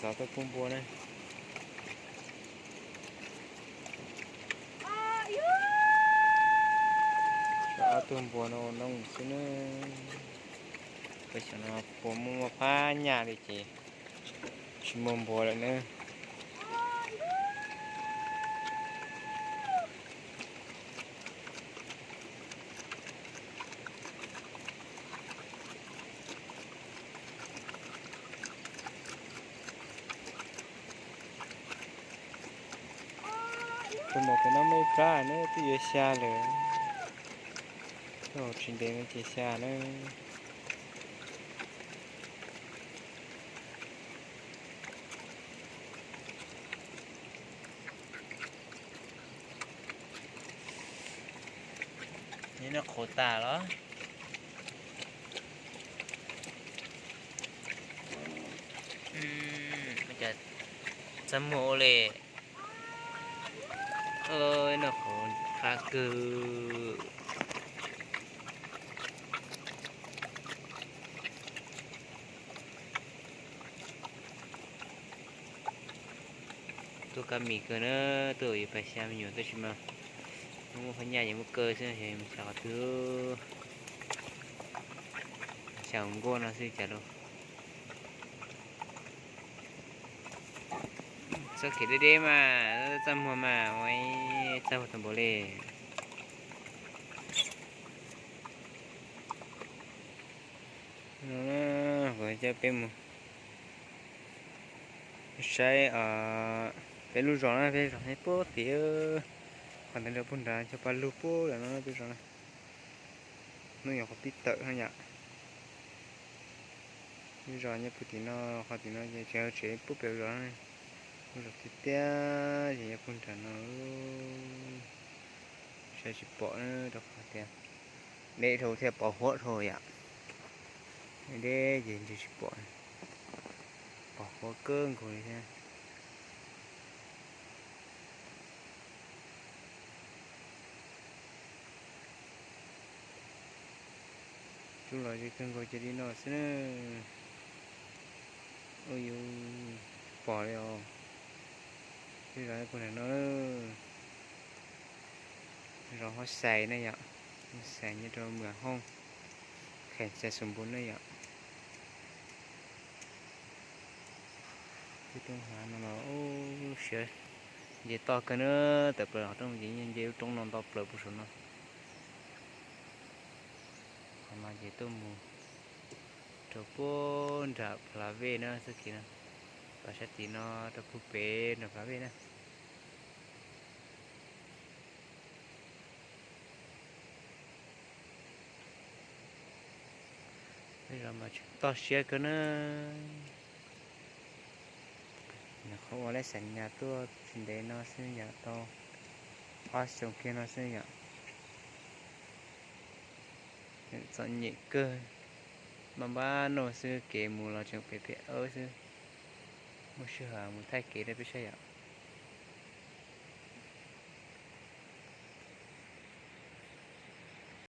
Los tuaj pub npua na. Ob tug npua no ua nooj xwb na. Peb xyoo no puas muaj muaj phab nyaj li ces tsis muaj npua lawm na. Tus maum pem no muaj ib plab na, twb yuav xya lawm. Twb haus tsis ntev no ces xya na. Nws qhuav tas los? Cas txaj muag ua li. Nws qhuav qab kawg. Tuaj kab mis kawg na, tuaj yuav pais xya me nyuam tab sis mas muaj phab nyaj ces muab kaw xwb, xyov qhov twg. Xya nkuaj no xwb cas lauj. Txoj kev deb deb mas, txaj muag mas, ua txaj muag tau npaum li. No kuv coj peb mus saib peb lub zos na, peb zos nyob puag tim, qhov ntawd rau puag nrad cov pas lug puag lawm no peb zos na. Hnub nyuam qhuav pib tawm no yom. Lub zos nyob puag tim no, qhov tim no ces tsev hauv tsev puag pem zos, lub zos tiag tiag ces nyob puag nram no. Saib tsis pom na, rau qhov tias deb dhau thiaj pos huab dhau yom. Deb ces ntshe tsis pom, pos huab kawg nkaus li thiab. Tsuj lom zem kawg nkaus ces li no xwb na. Ua yus pom li os. Peb zos puag nram no, zos Huab Xais na yom. Huab Xais nyob rau Mường Hông, khees Xais Xus Npus na yom. Peb roob hav no los siav, nce toj kawg na, tawm plaws qhov roob ces nce lub roob no nto plaws puag saum no. Qhov no ces tuaj mus rau puag nram Plas Vej na, txoj kev no, pas sab tim no rau puag pem nram Plas Vej na. Peb zos mas tseem toj siab kawg na. Nyuam qhuav ua laj xam nyas tuaj tsis ntev no xwb yom, tau ob xyoo kiag no xwb yom. Tseem txom nyem kawg, npaj npaj noj xwb, kev mus los tseem pem pem awb xwb. Muaj sij hawm mus thaij kev rau peb saib yom.